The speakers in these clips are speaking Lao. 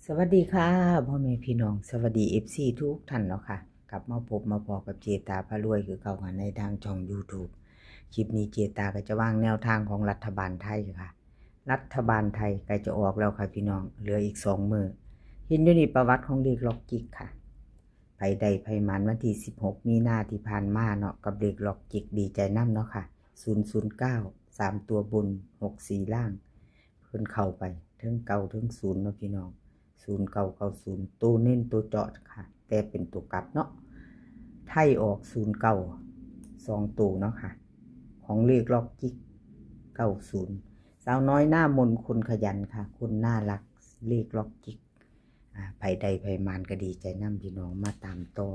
ສະຫວັດດີຄ່ະ ພໍ່ແມ່ພີ່ນ້ອງ ສະຫວັດດີ ເອັຟຊີ ທຸກທ່ານເນາະຄ່ະ. ກັບມາພົບມາພໍ້ກັບເຈຕາພາລວຍຄືເກົ່າຄ່ະ ໃນທາງຊ່ອງ YouTube. ຄລິບນີ້ເຈຕາກໍຈະວາງແນວທາງຂອງລັດຖະບານໄທຄ່ະ. ລັດຖະບານໄທໃກ້ຈະອອກແລ້ວຄ່ະພີ່ນ້ອງ ເຫຼືອອີກສອງມື້. ເຫັນຢູ່ນີ້ປະຫວັດຂອງເລກລັອກຈິກຄ່ະ. ໃຜໄດ້ໃຜໝານ ວັນທີສິບຫົກ ມີນາທີ່ຜ່ານມາເນາະ ກັບເລກລັອກຈິກ ດີໃຈນຳເນາະຄ່ະ. ສູນສູນເກົ້າ ສາມຕົວບົນ ຫົກສີ່ລ່າງ ເພິ່ນເຂົ້າໄປເທິງເກົ້າເທິງສູນເນາະພີ່ນ້ອງ. ສູນເກົ້າເກົ້າສູນ ໂຕເນັ້ນໂຕເຈາະຄ່ະ ແຕ່ເປັນໂຕກັບເນາະ. ໄທອອກສູນເກົ້າ ສອງໂຕເນາະຄ່ະ ຂອງເລກລັອກຈິກເກົ້າສູນ. ສາວນ້ອຍໜ້າມົນ ຄົນຂະຫຍັນຄ່ະ ຄົນໜ້າຮັກ ເລກລັອກຈິກ. ອາ ໃຜໄດ້ໃຜໝານກໍດີໃຈນຳພີ່ນ້ອງ. ມາຕາມຕໍ່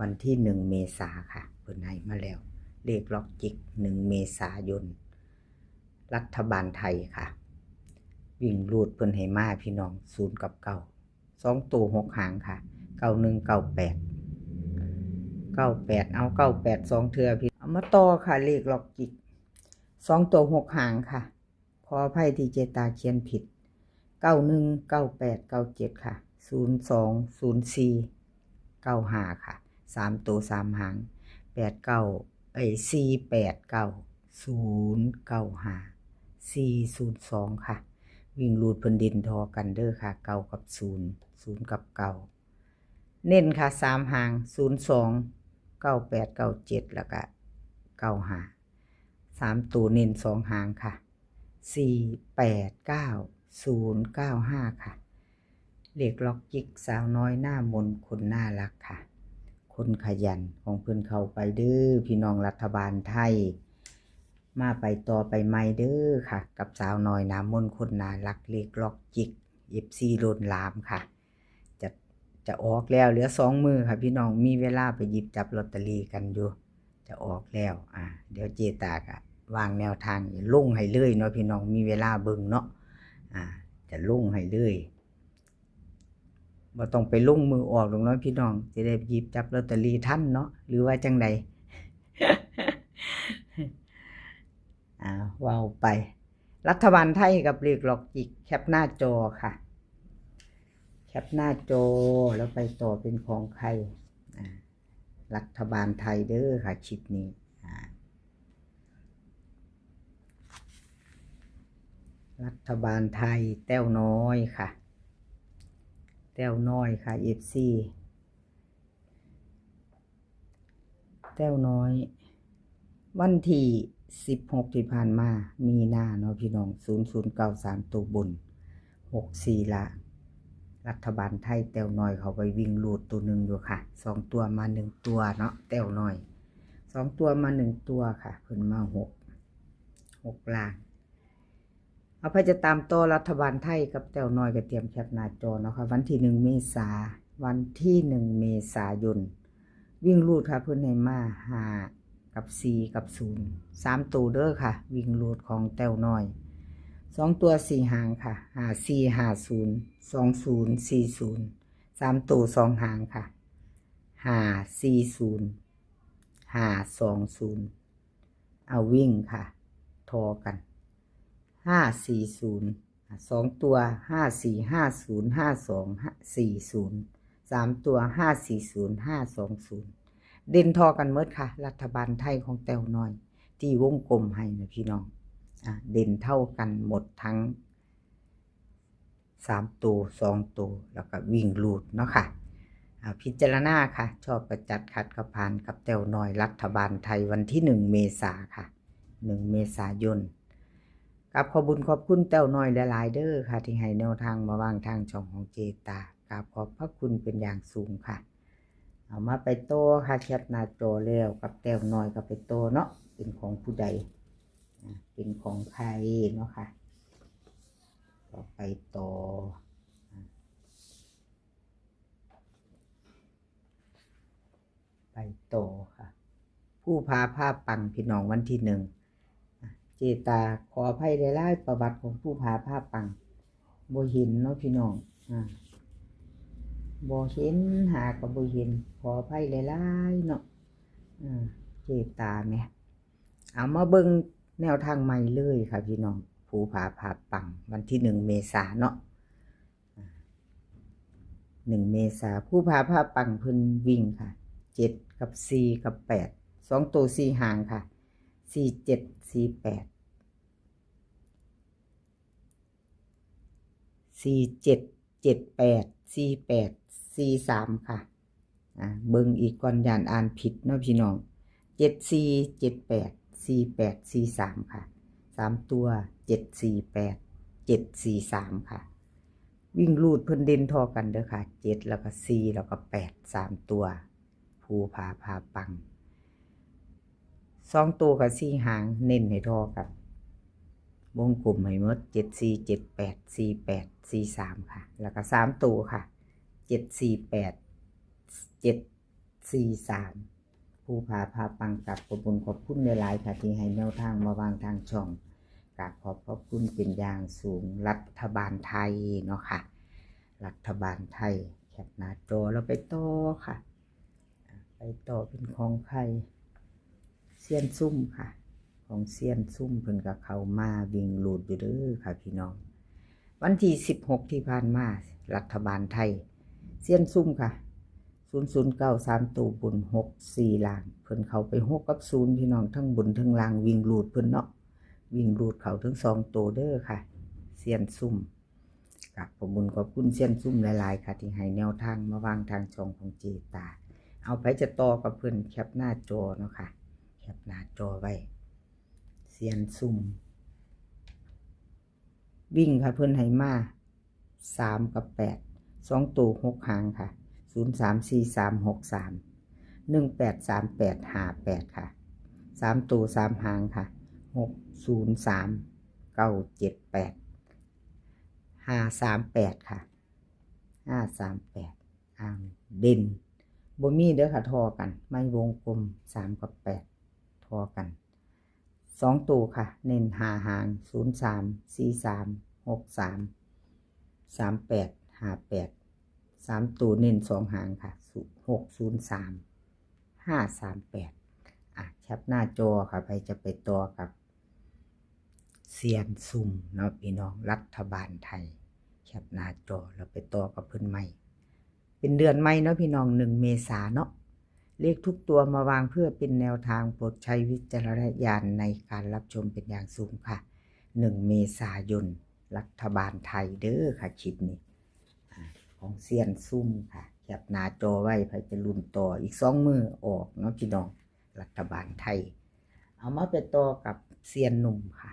ວັນທີໜຶ່ງເມສາຄ່ະ ເພິ່ນໃຫ້ມາແລ້ວ ເລກລັອກຈິກ ໜຶ່ງເມສາຍົນ ລັດຖະບານໄທຄ່ະ. ວິ່ງຮູດເພິ່ນໃຫ້ມາພີ່ນ້ອງ ສູນກັບເກົ້າ ສອງໂຕຫົກຫາງຄ່ະ ເກົ້າໜຶ່ງ ເກົ້າແປດ ເກົ້າແປດ ເອົາເກົ້າແປດສອງເທື່ອພີ່. ເອົາມາຕໍ່ຄ່ະ ເລກລັອກຈິກ ສອງໂຕຫົກຫາງຄ່ະ. ຂໍອະໄພທີ່ເຈຕາຂຽນຜິດ ເກົ້າໜຶ່ງ ເກົ້າແປດ ເກົ້າເຈັດຄ່ະ ສູນສອງ ສູນສີ່ ເກົ້າຫ້າຄ່ະ. ສາມໂຕສາມຫາງ ແປດເກົ້າ ເອີຍ ສີ່ແປດເກົ້າ ສູນເກົ້າຫ້າ ສີ່ສູນສອງຄ່ະ. ວິ່ງຮູດເພິ່ນເດັ່ນທໍ່ກັນເດີຄ່ະ ເກົ້າກັບສູນ ສູນກັບເກົ້າ. ເນັ້ນຄ່ະ ສາມຫາງ ສູນສອງ ເກົ້າແປດ ເກົ້າເຈັດ ແລ້ວກະ ເກົ້າຫ້າ. ສາມໂຕເນັ້ນສອງຫາງຄ່ະ ສີ່ແປດເກົ້າ ສູນເກົ້າຫ້າຄ່ະ. ເລກລັອກຈິກ ສາວນ້ອຍໜ້າມົນ ຄົນໜ້າຮັກຄ່ະ ຄົນຂະຫຍັນຂອງເພິ່ນເຂົ້າໄປເດີພີ່ນ້ອງ. ລັດຖະບານໄທ ມາໄປຕໍ່ໄປໃໝ່ເດີຄ່ະ ກັບສາວນ້ອຍໜ້າມົນ ຄົນໜ້າຮັກ ເລກລັອກຈິກ ເອັຟຊີ ໂລນລາມຄ່ະ. ຈະ ຈະອອກແລ້ວ ເຫຼືອສອງມື້ຄ່ະພີ່ນ້ອງ ມີເວລາໄປຫຍິບຈັບລອດເຕີຣີກັນຢູ່. ຈະອອກແລ້ວ ອາ ດຽວເຈຕາກະວາງແນວທາງລົງໃຫ້ເລີຍເນາະພີ່ນ້ອງ ມີເວລາເບິ່ງເນາະ ອາ ຈະລົງໃຫ້ເລີຍ. ບໍ່ຕ້ອງໄປລົງມື້ອອກດອກເນາະພີ່ນ້ອງ ຈະໄດ້ຫຍິບຈັບລອດເຕີຣີທັນເນາະ ຫຼືວ່າຈັ່ງໃດ? ອາ ເວົ້າໄປ ລັດຖະບານໄທກັບເລກລັອກຈິກ ແຄປໜ້າຈໍຄ່ະ ແຄປໜ້າຈໍ ແລ້ວໄປຕໍ່ເປັນຂອງໃຜ? ອາ ລັດຖະບານໄທເດີຄ່ະ ຄລິບນີ້ ອາ ລັດຖະບານໄທ ແຕ້ວນ້ອຍຄ່ະ ແຕ້ວນ້ອຍຄ່ະ ເອັຟຊີ ແຕ້ວນ້ອຍ ວັນທີສິບຫົກທີ່ຜ່ານມາ ມີນາເນາະພີ່ນ້ອງ ສູນສູນເກົ້າ ສາມໂຕບົນ ຫົກສີ່ລະ ລັດຖະບານໄທ ແຕ້ວນ້ອຍເຂົ້າໄປວິ່ງຮູດໂຕໜຶ່ງຢູ່ຄ່ະ ສອງຕົວມາໜຶ່ງຕົວເນາະ ແຕ້ວນ້ອຍ ສອງຕົວມາໜຶ່ງຕົວຄ່ະ ເພິ່ນມາຫົກ ຫົກລ່າງ. ເອົາ ໃຜຈະຕາມຕໍ່ລັດຖະບານໄທກັບແຕ້ວນ້ອຍ ກໍຕຽມແຄປໜ້າຈໍເນາະຄ່ະ ວັນທີໜຶ່ງເມສາ ວັນທີໜຶ່ງເມສາຍົນ ວິ່ງຮູດຄ່ະ ເພິ່ນໃຫ້ມາຫ້າກັບສີ່ກັບສູນ ສາມໂຕເດີຄ່ະ ວິ່ງຮູດຂອງແຕ້ວນ້ອຍ ສອງຕົວສີ່ຫາງຄ່ະ ຫ້າສີ່ຫ້າສູນ ສອງສູນສີ່ສູນ ສາມໂຕສອງຫາງຄ່ະ ຫ້າສີ່ສູນ ຫ້າສອງສູນ. ເອົາ ວິ່ງຄ່ະ ທໍ່ກັນ ຫ້າສີ່ສູນ ອາ ສອງຕົວ ຫ້າສີ່ຫ້າສູນ ຫ້າສອງສີ່ສູນ ສາມຕົວ ຫ້າສີ່ສູນ ຫ້າສອງສູນ ເດັ່ນທໍ່ກັນໝົດຄ່ະ ລັດຖະບານໄທຂອງແຕ້ວນ້ອຍ ທີ່ວົງກົມໃຫ້ນະພີ່ນ້ອງ ອາ ເດັ່ນເທົ່າກັນໝົດທັງ ສາມໂຕ ສອງໂຕ ແລ້ວກໍວິ່ງຮູດເນາະຄ່ະ ອາ ພິຈາລະນາຄ່ະ ຊອບກໍຈັດ ຂັດກໍຜ່ານ ກັບແຕ້ວນ້ອຍ ລັດຖະບານໄທ ວັນທີໜຶ່ງເມສາຄ່ະ ໜຶ່ງເມສາຍົນ. ກາບຂອບບຸນຂອບຄຸນແຕ້ວນ້ອຍຫຼາຍໆເດີຄ່ະ ທີ່ໃຫ້ແນວທາງມາວາງທາງຊ່ອງຂອງເຈຕາ ກາບຂອບພະຄຸນເປັນຢ່າງສູງຄ່ະ. ເອົາ ມາໄປຕໍ່ຄ່ະ ແຄປໜ້າຈໍແລ້ວ ກັບແຕ້ວນ້ອຍກໍໄປຕໍ່ເນາະ ເປັນຂອງຜູ້ໃດ? ອາ ເປັນຂອງໃຜເນາະຄ່ະ ກໍໄປຕໍ່ ອາ ໄປຕໍ່ຄ່ະ ພູຜາພາປັງ ພີ່ນ້ອງ ວັນທີໜຶ່ງ ອາ ເຈຕາຂໍອະໄພຫຼາຍໆ ປະຫວັດຂອງພູຜາພາປັງ ບໍ່ເຫັນເນາະພີ່ນ້ອງ ອາ ບໍ່ເຫັນ ຫາກໍບໍ່ເຫັນ ຂໍອະໄພຫຼາຍໆເນາະ ອາ ເຈຕາແໝ່. ເອົາ ມາເບິ່ງແນວທາງໃໝ່ເລີຍຄ່ະພີ່ນ້ອງ ພູຜາພາປັງ ວັນທີໜຶ່ງເມສາເນາະ ອາ ໜຶ່ງເມສາ ພູຜາພາປັງເພິ່ນວິ່ງຄ່ະ ເຈັດກັບສີ່ກັບແປດ ສອງໂຕສີ່ຫາງຄ່ະ ສີ່ເຈັດ ສີ່ແປດ ສີ່ເຈັດ ເຈັດແປດ ສີ່ແປດ ສີ່ສາມຄ່ະ. ອ່າ ເບິ່ງອີກກ່ອນ ຢ້ານອ່ານຜິດເນາະພີ່ນ້ອງ ເຈັດສີ່ ເຈັດແປດ ສີ່ແປດ ສີ່ສາມຄ່ະ. ສາມຕົວ ເຈັດສີ່ແປດ ເຈັດສີ່ສາມຄ່ະ. ວິ່ງຮູດເພິ່ນເດັ່ນທໍ່ກັນເດີຄ່ະ ເຈັດ ແລ້ວກໍສີ່ ແລ້ວກໍແປດ ສາມຕົວ ພູຜາພາປັງ. ສອງໂຕກໍສີ່ຫາງ ເນັ້ນໃຫ້ທໍ່ກັນ ວົງກົມໃຫ້ໝົດ ເຈັດສີ່ ເຈັດແປດ ສີ່ແປດ ສີ່ສາມຄ່ະ. ແລ້ວກໍສາມໂຕຄ່ະ ເຈັດສີ່ແປດ ເຈັດສີ່ສາມ. ພູຜາພາປັງ ກາບຂອບບຸນຂອບຄຸນຫຼາຍໆຄ່ະ ທີ່ໃຫ້ແນວທາງມາວາງທາງຊ່ອງ. ກາບຂອບຂອບຄຸນເປັນຢ່າງສູງ ລັດຖະບານໄທເນາະຄ່ະ ລັດຖະບານໄທ. ແຄປໜ້າຈໍ ແລ້ວໄປຕໍ່ຄ່ະ ໄປຕໍ່ເປັນຂອງໃຜ ຊຽນຊຸມຄ່ະ. ຂອງຊຽນຊຸມເພິ່ນກໍເຂົ້າມາວິ່ງຮູດຢູ່ເດີຄ່ະພີ່ນ້ອງ. ວັນທີສິບຫົກທີ່ຜ່ານມາ ລັດຖະບານໄທ ຊຽນຊຸມຄ່ະ ສູນສູນເກົ້າ ສາມໂຕບົນ ຫົກສີ່ລ່າງ ເພິ່ນເຂົ້າໄປຫົກກັບສູນພີ່ນ້ອງ ທັງບົນທັງລ່າງ ວິ່ງຮູດເພິ່ນເນາະ ວິ່ງຮູດເຂົ້າທັງສອງໂຕເດີຄ່ະ ຊຽນຊຸມ. ກາບຂອບບຸນຂອບຄຸນຊຽນຊຸມຫຼາຍໆຄ່ະ ທີ່ໃຫ້ແນວທາງມາວາງທາງຊ່ອງຂອງເຈຕາ. ເອົາ ໃຜຈະຕໍ່ກັບເພິ່ນ ແຄປໜ້າຈໍເນາະຄ່ະ ແຄປໜ້າຈໍໄວ້. ຊຽນຊຸມ ວິ່ງຄ່ະ ເພິ່ນໃຫ້ມາສາມກັບແປດ ສອງໂຕຫົກຫາງຄ່ະ ສູນສາມ ສີ່ສາມ ຫົກສາມ ໜຶ່ງແປດ ສາມແປດ ຫ້າແປດຄ່ະ. ສາມໂຕສາມຫາງຄ່ະ ຫົກສູນສາມ ເກົ້າເຈັດແປດ ຫ້າສາມແປດຄ່ະ ຫ້າສາມແປດ. ອ້າວ ເດັ່ນບໍ່ມີເດີຄ່ະ ທໍ່ກັນ ໄມ້ວົງກົມ ສາມກັບແປດ ທໍ່ກັນ. ສອງໂຕຄ່ະ ເນັ້ນຫ້າຫາງ ສູນສາມ ສີ່ສາມ ຫົກສາມ ສາມແປດ ຫ້າແປດ. ສາມໂຕເນັ້ນສອງຫາງຄ່ະ ຫົກສູນສາມ ຫ້າສາມແປດ. ອ່ະ ແຄປໜ້າຈໍຄ່ະ ໃຜຈະໄປຕໍ່ກັບຊຽນຊຸມເນາະພີ່ນ້ອງ ລັດຖະບານໄທ. ແຄປໜ້າຈໍ ແລ້ວໄປຕໍ່ກັບເພິ່ນໃໝ່. ເປັນເດືອນໃໝ່ເນາະພີ່ນ້ອງ ໜຶ່ງເມສາເນາະ. ເລກທຸກຕົວມາວາງເພື່ອເປັນແນວທາງ ໂປດໃຊ້ວິຈາລະນະຍານໃນການຮັບຊົມເປັນຢ່າງສູງຄ່ະ. ໜຶ່ງເມສາຍົນ ລັດຖະບານໄທເດີຄ່ະ ຄລິບນີ້ ອ່າ ຂອງຊຽນຊຸມຄ່ະ. ແຄປໜ້າຈໍໄວ້ ໃຜຈະລຸ້ນຕໍ່ອີກສອງມື້ອອກເນາະພີ່ນ້ອງ ລັດຖະບານໄທ. ເອົາ ມາໄປຕໍ່ກັບຊຽນໜຸ່ມຄ່ະ.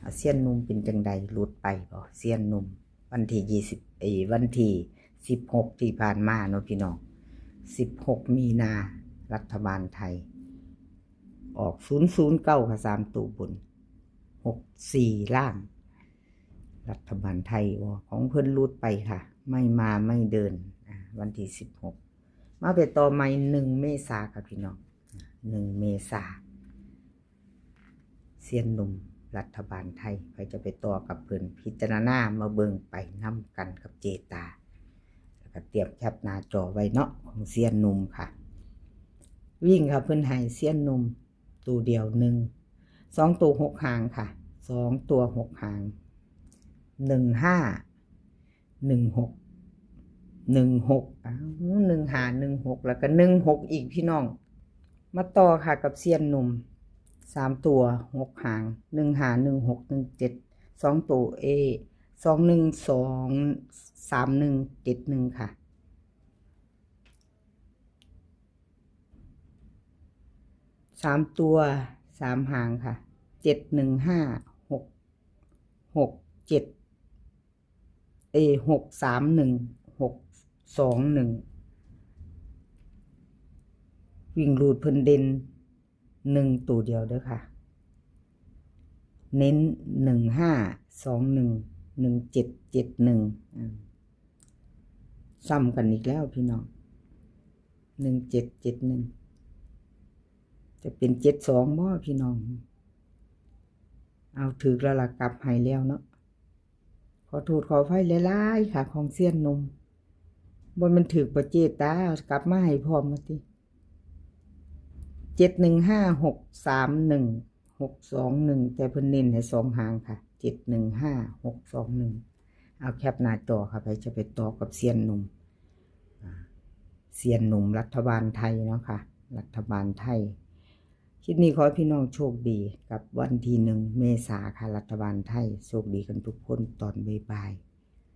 ອາ ຊຽນໜຸ່ມເປັນຈັ່ງໃດ ຫຼຸດໄປບໍ່ ຊຽນໜຸ່ມ? ວັນທີຊາວ ເອີ ວັນທີສິບຫົກທີ່ຜ່ານມາເນາະພີ່ນ້ອງ ສິບຫົກມີນາ ລັດຖະບານໄທອອກສູນສູນເກົ້າຄ່ະ ສາມໂຕບົນ ຫົກສີ່ລ່າງ. ລັດຖະບານໄທ ໂອ້ ຂອງເພິ່ນຫຼຸດໄປຄ່ະ ໄມ່ມາໄມ່ເດີນ. ອາ ວັນທີສິບຫົກ ມາໄປຕໍ່ໃໝ່ ໜຶ່ງເມສາຄ່ະພີ່ນ້ອງ ໜຶ່ງເມສາ. ຊຽນໜຸ່ມ ລັດຖະບານໄທ ໃຜຈະໄປຕໍ່ກັບເພິ່ນ ພິຈາລະນາມາເບິ່ງໄປນຳກັນກັບເຈຕາ ແລ້ວກໍຕຽມແຄປໜ້າຈໍໄວ້ເນາະ ຂອງຊຽນໜຸ່ມຄ່ະ. ວິ່ງຄ່ະ ເພິ່ນໃຫ້ຊຽນໜຸ່ມໂຕດຽວ ໜຶ່ງ ສອງໂຕຫົກຫາງຄ່ະ ສອງຕົວຫົກຫາງ ໜຶ່ງຫ້າ ໜຶ່ງຫົກ ໜຶ່ງຫົກ ອ້າວ ໜຶ່ງຫ້າ ໜຶ່ງຫົກ ແລ້ວກໍໜຶ່ງຫົກອີກພີ່ນ້ອງ. ມາຕໍ່ຄ່ະກັບຊຽນໜຸ່ມ ສາມຕົວຫົກຫາງ ໜຶ່ງຫ້າ ໜຶ່ງຫົກ ໜຶ່ງເຈັດ ສອງໂຕ ເອ ສອງໜຶ່ງ ສອງສາມໜຶ່ງ ເຈັດໜຶ່ງຄ່ະ. ສາມຕົວສາມຫາງຄ່ະ ເຈັດໜຶ່ງຫ້າ ຫົກຫົກເຈັດ ເອ ຫົກສາມໜຶ່ງ ຫົກສອງໜຶ່ງ. ວິ່ງຮູດເພິ່ນເດັ່ນໜຶ່ງໂຕດຽວເດີຄ່ະ ເນັ້ນໜຶ່ງຫ້າ ສອງໜຶ່ງ ໜຶ່ງເຈັດ ເຈັດໜຶ່ງ. ອາ ຊ້ຳກັນອີກແລ້ວພີ່ນ້ອງ ໜຶ່ງເຈັດ ເຈັດໜຶ່ງ ຈະເປັນເຈັດສອງບໍ່ພີ່ນ້ອງ? ເອົາ ຖືກແລ້ວລະ ກັບໃຫ້ແລ້ວເນາະ. ຂໍໂທດຂໍອະໄພຫຼາຍໆຄ່ະ ຂອງຊຽນໜຸ່ມ ບໍ່ແມ່ນຖືກບໍ່ເຈຕາ ກັບມາໃຫ້ພ້ອມວ່າຕິ. ເຈັດໜຶ່ງຫ້າ ຫົກສາມໜຶ່ງ ຫົກສອງໜຶ່ງ ແຕ່ເພິ່ນເນັ້ນໃຫ້ສອງຫາງຄ່ະ ເຈັດໜຶ່ງຫ້າ ຫົກສອງໜຶ່ງ. ເອົາ ແຄປໜ້າຈໍຄ່ະ ໃຜຈະໄປຕໍ່ກັບຊຽນໜຸ່ມ เซียนหนุ่มรัฐบาลไทยเนาะค่ะ รัฐบาลไทย คลิปนี้ขอให้พี่น้องโชคดีกับวันที่หนึ่งเมษาค่ะ รัฐบาลไทย โชคดีกันทุกคนตอนบ่าย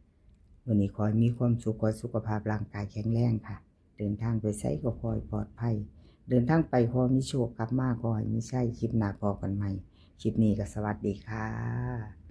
ๆ มื้อนี้ขอให้มีความสุข ขอให้สุขภาพร่างกายแข็งแรงค่ะ เดินทางไปไสก็ขอให้ปลอดภัย เดินทางไปขอให้มีโชค กลับมาขอให้มีชัย คลิปหน้าพ้อกันใหม่ คลิปนี้ก็สวัสดีค่ะ